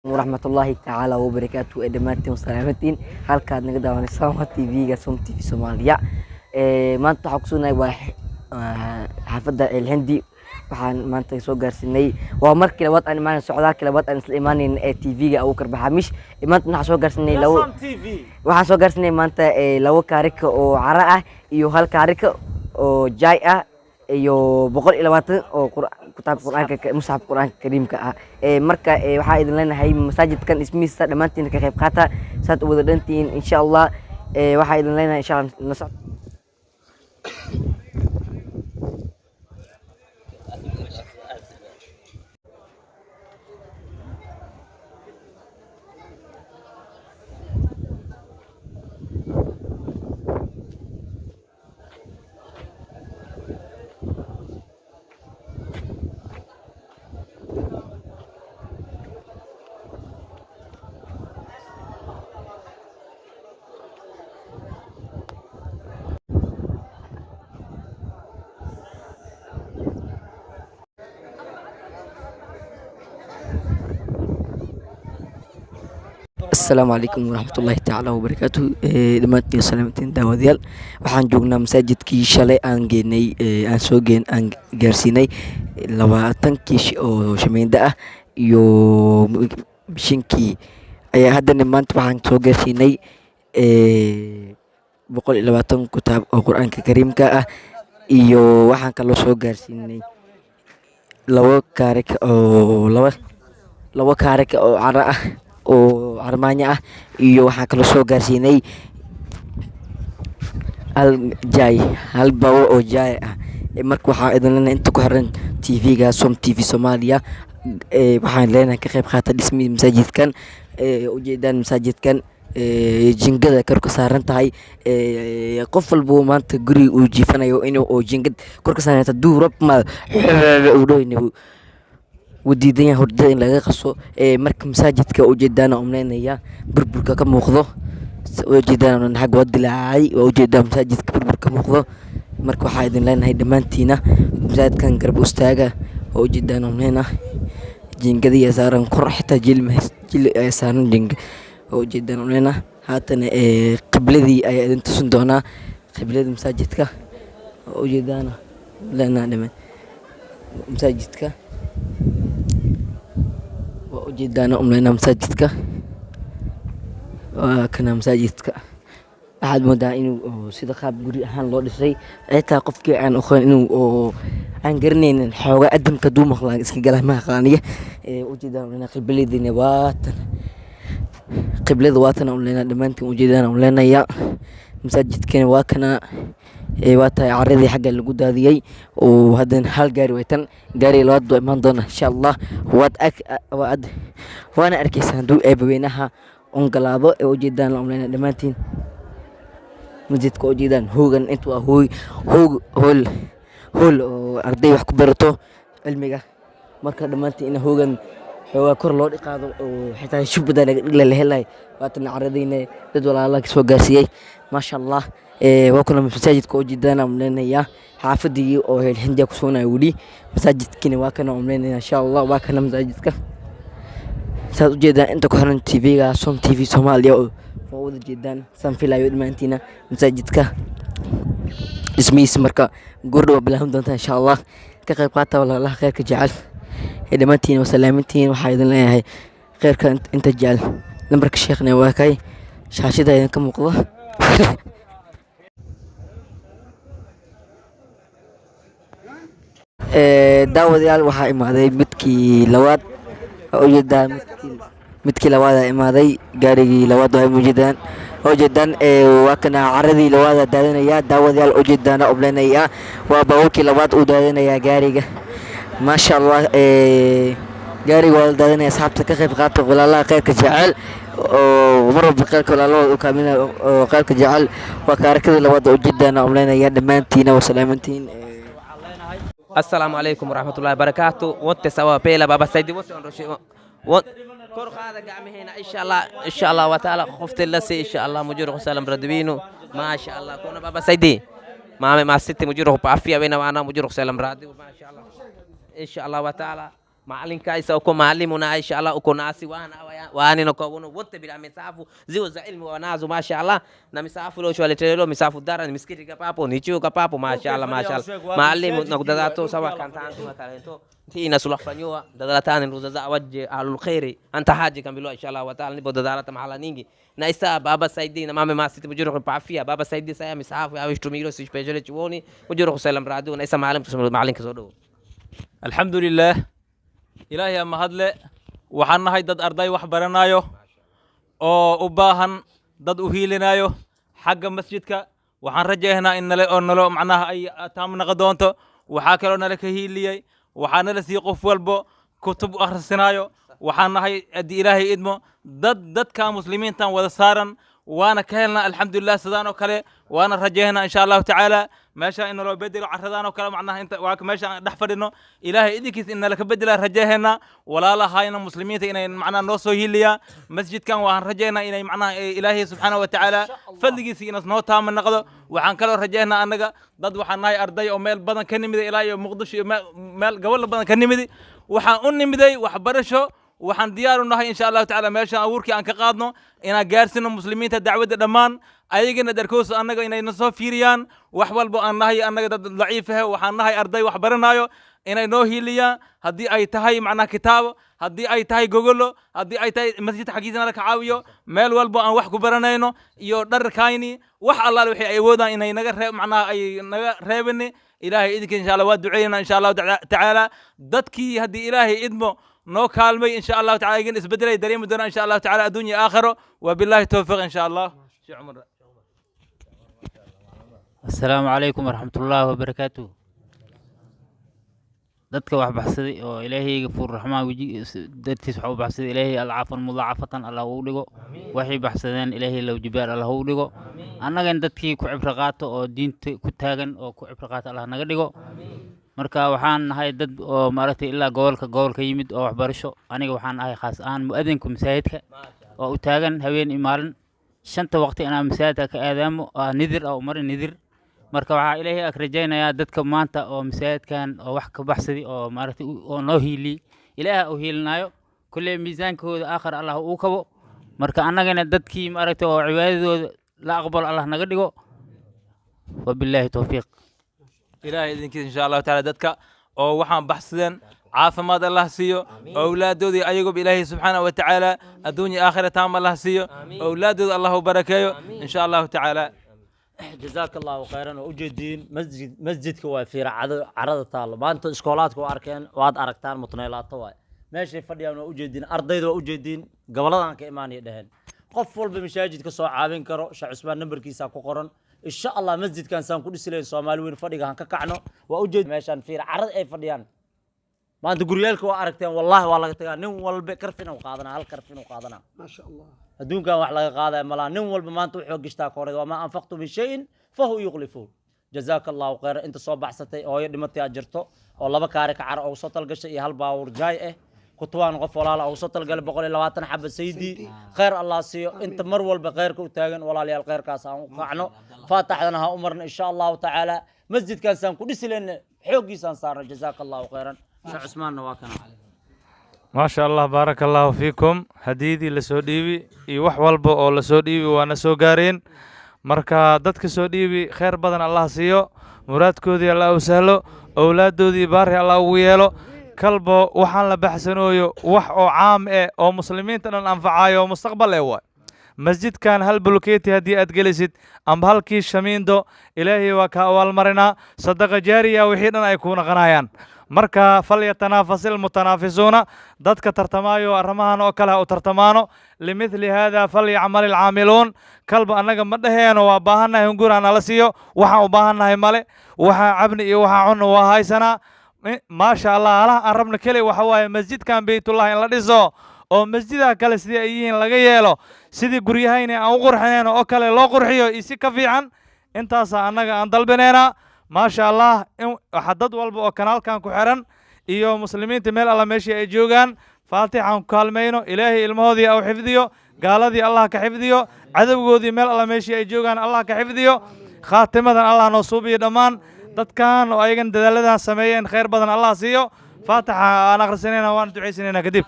Waraxmatullaahi tacaala wabarakaatu. Ee dhammaantiin wasalaamatiin halkaad naga daawanaysaan waa TV-ga Som TV Soomaaliya. Maanta waxaan kusunahay waa xaafadda Elhendi. Waxaan maanta soo gaarsiinay, waa markii labaad aan imaanay, socdaalkii labaad aan isla imaanayn ee TV-ga Abuukar Baxaamish. Maanta waxaan soo gaarsiinay labo, waxaan soo gaarsiinay maanta labo kaarika oo cara ah iyo hal kaarika oo jaay ah iyo 120 oo kitaabka qur-aanka, musxafka qur-aanka kariimka ah. Marka waxaa idin leenahay masaajidkan dhismihiisa dhammaantiin ka qayb qaata saad u wada dhantihiin, insha Allah. Waxaa idin leenahay, insha Allah, la socod. Asalaamu calaykum waraxmatullaahi tacaala wabarakaatu. Dhammaantiin salaamatiin daawadayaal. Waxaan joognaa masaajidkii shalay aan geenay, aan soo geen, aan gaarsiinay 20 kiish oo shamiindo ah iyo mishinkii ayaa. Haddana maanta waxaan soo gaarsiinay 120 kitaab oo qur-aanka kariimka ah iyo waxaan kaloo soo gaarsiinay labo kaarik oo labo kaarik oo cara ah oo carmaanyo ah iyo waxaan kaloo soo gaarsiinay hal jaay, hal baabuur oo jaay ah. Marka waxaa idin leenahay inta ku xiran TV-ga Som TV Soomaaliya, waxaan leenahay ka qayb qaata dhismihii masaajidkan. Ujeedaan masaajidkan jingada kor ka saaran tahay. Qof walba maanta guriga uu jiifanayo inuu oo jingad kor ka saaran hadduu roob ma uu dhahayno wuu diidan yahay hurdada in laga qaso. Marka masaajidka ujeedaan umleynaya burburka ka muuqdo ujeedaan xag waa dilaacay, waa ujeedaa masaajidka burburka ka muuqdo. Marka waxaa idin leenahay dhammaantiina masaajidkan garab istaaga. Waa ujeedaan umleyna jiingadii saaran kor, xitaa jil jil ayaa saaran jinga, waa ujeedaan umleyna. Haatana qibladii ayaa idin tusin doonaa, qiblada masaajidka waa ujeedaan leenaha dhamaan masaajidka waa ujeedaan umleynaa. Masaajidka waa kana. Masaajidka waxaad moodaa inuu sida qaab guri ahaan loo dhisay, xitaa qofkii aan aqoon inuu oo aan garanaynin xoogaa adamka hadduu maqlaan iska gala ma aqaaniya. Ujeedaan umleynaa qibladiina waatan, qiblada waatan umleynaa dhammaantiin ujeedaan umleynayaa. Masaajidkana waa kana. Waa tahay caradii xagga lagu daadiyey oo haddana hal gaari way tan gaari labaad baa imaan doona, insha Allah. Waad ag waad waana arkeysaa hadduu eebaweynaha ongolaado. Ee ujeedaan la umleynaa dhammaantiin masjidka ujeedaan hoogan inta waa hooy, hoog, hool, hool oo arday wax ku barato cilmiga. Marka dhammaantiin in hoogan xoogaa kor loo dhiqaado oo xitaa shubada laga dhigla la helay. Waatana caradiina dad walaala soo gaarsiiyey, maasha Allah. Waa kuna masaajidka ujeedaan umleynayaa xaafadii oo Hindiya ku sugnaya weli. Masaajidkiina waa kana umleynaya, insha Allah. Waa kana masaajidka saad ujeedaan inta ku xiran TV-ga Som TV Soomaaliya oo waa wada jeedaan saan filayo dhammaantiina masaajidka dhismihiisa. Marka goordhow waa bilaaban doontaa, insha Allah. Ka qayb qaata walaalaha khayrka jecel ee dhammaantiin waa salaamintiin. Waxaa idin leeyahay khayrka inta jecel, lambarka sheekhna waa kay shaashada idinka muuqda. Daawadayaal, waxaa imaaday midkii labaad. Waa ujeedaa midkii labaad aa imaaday, gaarigii labaad waa ujeedaan, ujeedaan. Waa kana caradii labaad daadinaya daawadayaal, ujeedaana obleynaya. Waa baabuurkii labaad uu daadinaya gaariga, maasha Allah. Gaariga waa la daadinaya. Asxaabta ka qayb qaata, walaalaha khayrka jecel oo mar walba khayrka walaalahooda u kaaminaya oo khayrka jecel. Waa kaarakadii labaad, ujeedaana obleynaya. Dhammaantiina waa salaamantiin. Assalamu alaikum warahmatullahi wabarakatuh. Wote sawa pela baba saidi wote ondoshe kor qaada gacmaheena, insha Allah, insha Allah wa taala qofti la si insha Allah mujuru salam radwinu, ma sha Allah. Kuna baba saidi maame ma sitti mujuru afia wena wana mujuru salam radi, ma sha Allah, insha Allah wa taala. Maalinka isa uko maalimuna insha Allah uko nasi wana wani na kwa wono wote bila misafu zio za ilmu wanazo, masha na misafu leo shwaletelelo misafu dara ni misikiti kapapo ni chuo kapapo, masha Allah, masha Allah. Maalimu na kudadato sawa kantantu makalento tina sulafanywa dadalatani ruzaza waje ahlul khairi anta haji kambilo insha Allah wa taala nipo dadalata mahala nyingi na isa baba saidi na mama masiti mujuru pafia baba saidi saya misafu au ishtumiro sipejele chuoni mujuru salam radu na isa maalim tusema maalim kisodo. Alxamdulilah, ilaahay ama hadle. Waxaan nahay dad arday wax baranayo oo u baahan dad u hiilinayo xagga masjidka. Waxaan rajaynaa in nale oo nalo macnaha ay taam naqa doonto. Waxaa kaloo nala ka hiiliyey, waxaa nala sii qof walbo kutub u akhrisanayo. Waxaan nahay haddii ilaahay idmo dad dadka muslimiintan wada saaran, waana ka helnaa alxamdulilah sidaan oo kale. Waana rajaynaa insha Allahu tacaala meesha in naloo bedelo carradaan oo kale, macnaha inta waa meesha aan dhex fadhino ilaahay idinkiis in nala ka bedelaa rajaynaa. Walaalahayna muslimiinta inay macnaha noo soo hiiliyaan masjidkan, waan rajaynaa inay macnaha ilaahay subxaanahu wa tacaala fadligiisa inas noo taama noqdo. Waxaan kaloo rajaynaa annaga dad waxaan nahay arday oo meel badan ka nimid, ilaa iyo Muqdisho iyo meel gobol badan ka nimid. Waxaan u nimiday waxbarasho. Waxaan diyaar u nahay insha Allahu tacaala meeshaan abuurkii aan ka qaadno inaan gaarsino muslimiinta dacwadda dhammaan, ayagana darkoos annaga inay na soo fiiriyaan. Wax walbo aan nahay annaga dad daciif ah, waxaan nahay arday wax baranayo, inay noo hiiliyaan haddii ay tahay macnaha kitaabo, haddii ay tahay gogolo, haddii ay tahay masjidka xaggiisa nala ka caawiyo, meel walbo aan wax ku baranayno iyo dharkayni, wax allaale waxay ay awoodaan inay naga ree macnaha ay naga reebini. Ilaahay idinka insha Allah waa duceynaa insha Allahu tacaala. Dadkii haddii ilaahay idmo noo kaalmay insha Allahu tacaala igin isbedelay dareemi doonaa insha Allahu tacaala adduunya aakhiro. Wabillahi towfiiq insha Allah. Sheekh Cumar. Asalaamu calaykum waraxmatullaahi wabarakaatuh. Dadka wax baxsaday oo ilaahay gafuur raxmaan weji dartiis wax u baxsaday, ilaahay alcaafan mudaacafatan allah ugu dhigo. Waxay baxsadeen ilaahay low jibaar allah ugu dhigo. Annagan dadkii ku cibro qaato oo diinta ku taagan oo ku cibro qaato allah naga dhigo. Marka waxaan nahay dad oo maaragtay ilaa gobolka gobolka yimid oo waxbarasho. Aniga waxaan ahay khaas ahaan mu'adinka masaajidka oo u taagan habeen iyo maalin shanta waqti inaan masaajidka ka aadaamo oo nidir oo marin nidir. Marka waxaa ilaahay ag rajaynayaa dadka maanta oo masaajidkan oo wax ka baxsaday oo maaragtay oo noo hiiliyey, ilaaha u hiilinaayo kulley miisaankooda aakhir allah uu kabo. Marka annagana dadkii maaragtay oo cibaadadooda la aqbalo allah naga dhigo. Wabilaahi towfiiq. Ilaahay idinkiisa insha Allahu tacaala dadka oo waxaan baxsadeen caafimaad allah siiyo, owlaadoodii ayagoba ilaahay subxaanahu wa tacaala adduunya aakhira taam allah siiyo, owlaadooda allah u barakeeyo insha Allahu tacaala. Jazaaka Allahu khayran. Waa ujeediin masjid, masjidka waa fiira carada taallo. Maanta iskoolaadka waa arkeen, waad aragtaan mutneelaato waay meeshay fadhiyaan. Waa ujeediin ardayda, waa ujeediin goboladan ka imaanaya dheheen. Qof walba masaajidka soo caawin karo, Sheekh Cusmaan nambarkiisa ku qoran insha Allah. Masjidkan saan ku dhisi lahayn Soomaali weyn fadhiga han ka kacno. Waa ujeed meeshaan fiira carada ay fadhiyaan. Maanta guryaalka waa aragteen, wallahi waa laga tagaa. Nin walba karfin uu qaadanaa, hal karfin uu qaadanaa. Maasha Allah. Adduunkan wax laga qaadaya malaha. Nin walba maanta wuxuu gishtaa kooreed. Wamaa anfaqtu min shayin fahuwa yukhlifuhu. Jazaaka Allahu khayra inta soo baxsatay. Hooyo dhimatay aad jirto oo laba kaari ka cara ugu soo talgashay iyo hal baawur jaay ah kutubaan qof walaala ugu soo talgalay 120 xaba saydi. Khayr allah siiyo inta mar walba khayrka u taagan. Walaalayaal, khayrkaas aan u kacno, faataxdana ha u marno insha Allahu tacaala. Masjidkan saan ku dhisi lehna xooggiisaan saarno. Jazaaka Allahu khayran. Sheekh Cusmaanna waa kana. Maasha Allah, baaraka Allahu fiikum. Hadiyadii lasoo dhiibi iyo wax walba oo lasoo dhiibi waana soo gaareen. Marka dadka soo dhiibi khayr badan allah siiyo, muraadkoodii allah u sahlo, owlaaddoodii baari allah ugu yeelo. Kalbo waxaan la baxsanooyo wax oo caam eh oo muslimiinta dhan anfacayo oo mustaqbal eh waay. Masjidkan hal bulkeeti haddii aad gelisid amba halkii shamiindo, ilaahay waa ka abaalmarinaa. Sadaqa jaariya wixii dhan ay kuu naqanayaan. Marka falyatanaafasil mutanaafisuuna, dadka tartamaayo arrimahan oo kale ha u tartamaano. Limithli haada falyacmal alcaamiluun. Kalba annaga ma dhaheeno waa baahannahay hungura nala siiyo. Waxaan u baahannahay male, waxaa cabni iyo waxaa cunno waa haysanaa, maasha Allah. Halaha aan rabno keli waxa waaye masjidkan beytullah in la dhiso oo masjidaha kale sidii ay yihiin laga yeelo, sidii guryahayna aan u qurxinayno oo kale loo qurxiyo iyo si ka fiican. Intaasaa annaga aan dalbinaynaa, maasha Allah. In waxa dad walba oo kanaalkan ku xiran iyo muslimiinta meel alla meeshii ay joogaan faatixaan ku kaalmayno. Ilaahay ilmahoodii au xifdiyo, gaaladii allah ka xifdiyo, cadowgoodii meel alla meeshii ay joogaan allah ka xifdiyo, khaatimadan allah noo suubiyo. Dhammaan dadkan oo ayagan dadaaladan sameeyeen khayr badan allah siiyo. Faataxa aan akhrisanayna, waan ducaysanaynaa kadib.